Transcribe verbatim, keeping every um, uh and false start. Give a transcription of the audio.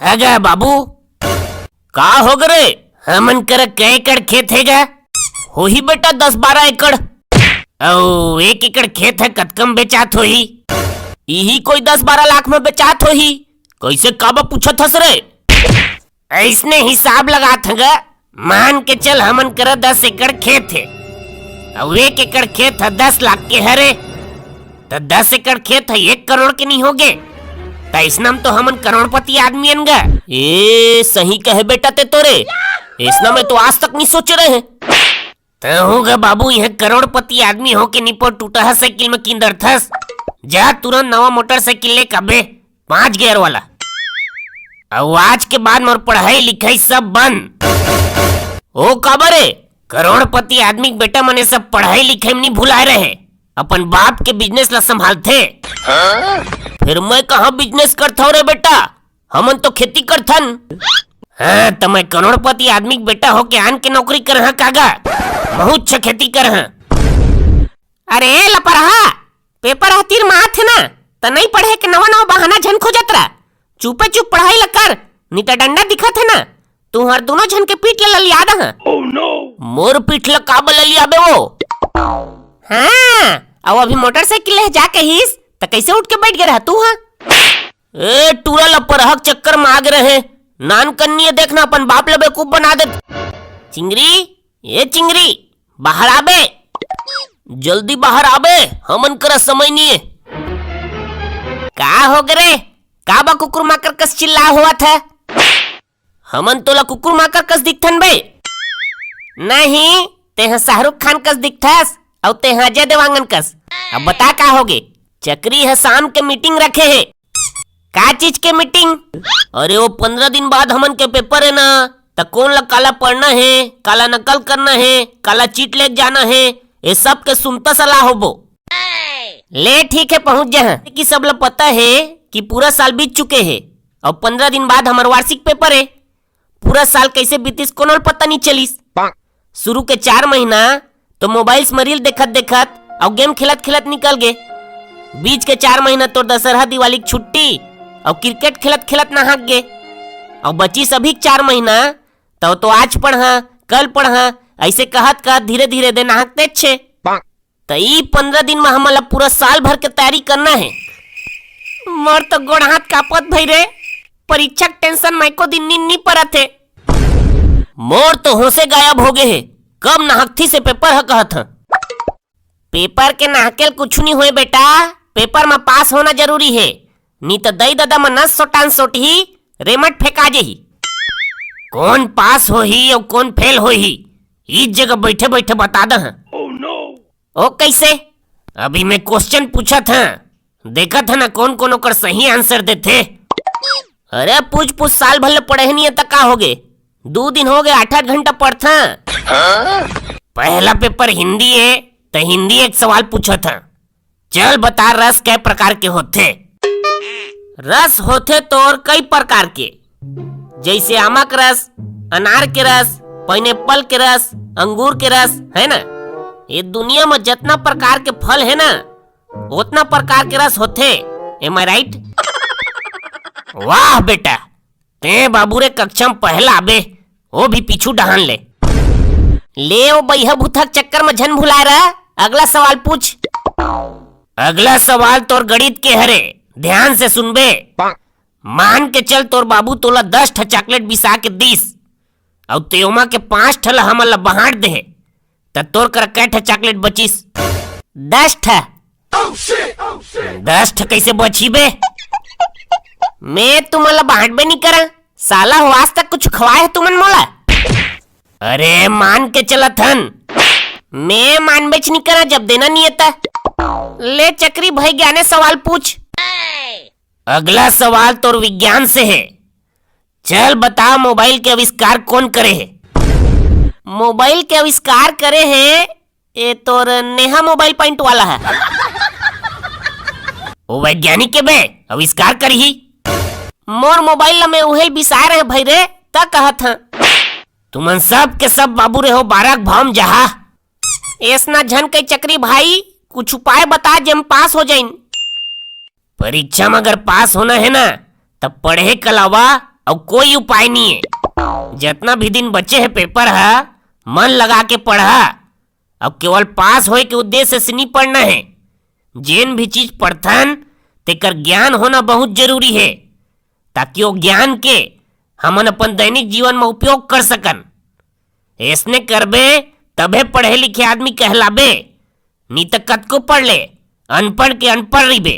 अगे बाबू, का हो गे रे? हमन करा कै एकड़ खेत हे गा? होही बेटा दस बारह एकड़। अउ एक एकड़ खेत ह कतका म बेचात होही? इही कोई दस बारह लाख म बेचात होही। कइसे काबर पूछत हस रे? अइसने हिसाब लगात हंव गा, मान के चल हमन करा दस एकड़ खेत हे, अउ एक एकड़ खेत ह दस लाख के हरे, त दस एकड़ खेत ह एक करोड़ के नइ होगे? त अइसना म तो हमन करोड़पति आदमी अन गा। ए, सही कहे बेटा ते तो रे, अइसना मैं तो आज तक नइ सोचे रहें। तहूं गा बाबू, इहां करोड़पति आदमी होके निपोर टूटहा साइकिल म किंदरथस। जा तुरंत नवा मोटरसाइकिल ले के अबे, पांच गियर वाला। अउ आज के बाद मोर पढ़ाई लिखाई सब बंद। ओ काबर रे? करोड़पति आदमी के बेटा मन ए सब पढ़ाई लिखाई म नइ भुलाय रहे, अपन बाप के बिजनेस ला संभालथे। फेर मैं कहां बिजनेस करथंव रे बेटा, हमन तो खेती करथन। हां, त मैं करोड़पति आदमी के बेटा होके आन के नौकरी करहां का गा? महूं अच्छा खेती करहां। अरे लपरहा, पेपर ह तीर म आत हे ना, त नइ पढ़े के नवा नवा बहाना झन खोजत रह। चुपे चुप पढ़ाई ल कर, नइ त डंडा दिखत हे ना, तुंहर दूनों झन के पीठ ल ललिया दहंव। मोर पीठ ल काबर ललियाबे वो? हां, अउ अभी मोटरसाइकिल ले जा कहिस, त कइसे उठ के बइठ गे रह तू ह? ए टूरा ल परहक चक्कर म आगे रहे, नान कन्नी ए देखना अपन बाप ल बेवकूफ बना देत। चिंगरी, ए चिंगरी, बाहर आबे, जल्दी बाहर आबे, हमन करा समय नइ हे। का हो गे रे? काबर कुकुर माकर कस चिल्ला होवत हे? हमन तोला कुकुर माकर कस दिखथन बे? नहीं, तेंह शाहरुख खान कस दिखथस, अउ तेंह अजय देवांगन कस। अब बता का होगे? चकरी ह शाम के मीटिंग रखे हे। का चीज के मीटिंग? अरे वो पंद्रह दिन बाद हमन के पेपर हे ना, त कोन ला काला पढ़ना हे, काला नकल करना हे, काला चीट लेके जाना हे, ए सब के सुनता सलाह होबो। ले ठीक हे, पहुंच जाहूं। कि सब ला पता हे कि पूरा साल बीत चुके हे, अउ पंद्रह दिन बाद हमर वार्षिक पेपर हे। पूरा साल कइसे बीतिस कोनो ल पता नइ चलिस। शुरू के चार महीना तो मोबाइल्स म रील देखत देखत अउ गेम खेलत खेलत निकल गे। बीच के चार महीना तोर दशहरा दिवाली के छुट्टी अउ क्रिकेट खेलत खेलत नहाक गे। अउ बचिस अभी के चार महीना, तव तो आज पढ़हा, कल पढ़हा, अइसे कहत कहत धीरे धीरे दे नहाकतेच छे। त ई पंद्रह दिन म हमन ला पूरा साल भर के तैयारी करना हे। मोर तो गोड़ हाथ कांपत भई रे, परीक्षा के टेंशन म एको दिन नींद नी परत हे। मोर तो होशे गायब होगे हे, कब नहकथी से पेपर ह कहत ह। पेपर के नहकेल कुछु नी होय बेटा, पेपर म पास होना जरूरी हे, नी त दई ददा म नस सोटान सोटही, रेमट फेंका जही। कोन पास होही अउ कोन फेल होही, ई जगह बइठे बइठे बता दहूं। ओ कइसे? अभी मैं क्वेश्चन पूछत हंव, देखत हंव ना कोन कोन ओकर सही आंसर देथे। अरे पूछ पूछ, साल भर ले पढ़े नी हे त का होगे? दू दिन होगे, आठ आठ घंटा पढ़थंव। पहला पेपर हिंदी हे, त हिंदी एक सवाल पूछत हंव। चल बता, रस कै प्रकार के होथे? रस होथे तोर कई प्रकार के, जइसे आमा के रस, अनार के रस, पाइनएप्पल के रस, अंगूर के रस, हे ना? ये दुनिया म जतना प्रकार के फल हे ना, ओतना प्रकार के रस होथे। Am I right? वाह बेटा, तें बाबू रे कक्षा म पहला आबे, वो भी पीछू डहान ले। ले ओ बइहा भूथा के चक्कर म झन भुलाय रह, अगला सवाल पूछ। अगला सवाल तोर गणित के हरे, ध्यान से सुनबे। मान के चल तोर बाबू तोला दस ठा चॉकलेट बिसा के दीस, अउ तें ओमा के पांच ठा ला हमन ला बांट देहे, त तोर करा कै ठा चॉकलेट बचिस? दस ठा। दस ठा कइसे बचही बे? मैं तुमन ला बांटबे नी करंव, साला हो आज तक कुछु खवाय हे तुमन मोला? अरे मान के चलत हन, मैं मानबेच नी करंव जब देना नी हे त। ले चकरी भई ज्ञाने सवाल पूछ। अगला सवाल तोर विज्ञान से हे। चल बता, मोबाइल के आविष्कार कोन करे हे? मोबाइल के आविष्कार करे हे, ए तोर नेहा मोबाइल पॉइंट वाला हे। ओ वैज्ञानिक हे बे, आविष्कार करही। मोर मोबाइल ला मैं उहेल बिसाय रहेंव भई रे, त कहत हंव। तुमन सब के सब बाबू रे हो बारह के भाव म जाहा। अइसना झन कही चकरी भाई, कुछ उपाय बता जेम पास हो जाइन। परीक्षा म अगर पास होना हे ना, त पढ़े के अलावा अउ कोई उपाय नहीं है। जितना भी दिन बचे है पेपर ह, मन लगा के पढ़ा। अब केवल पास होए के उद्देश्य से नहीं पढ़ना है। जेन भी चीज पढ़थन, तेकर ज्ञान होना बहुत जरूरी है, ताकि वो ज्ञान के हमन अपन दैनिक जीवन में उपयोग कर सकन। ऐसने करबे, तभे पढ़े लिखे आदमी कहलाबे, नी त कतको पढ़ ले, अनपढ़ के अनपढ़ रहिबे।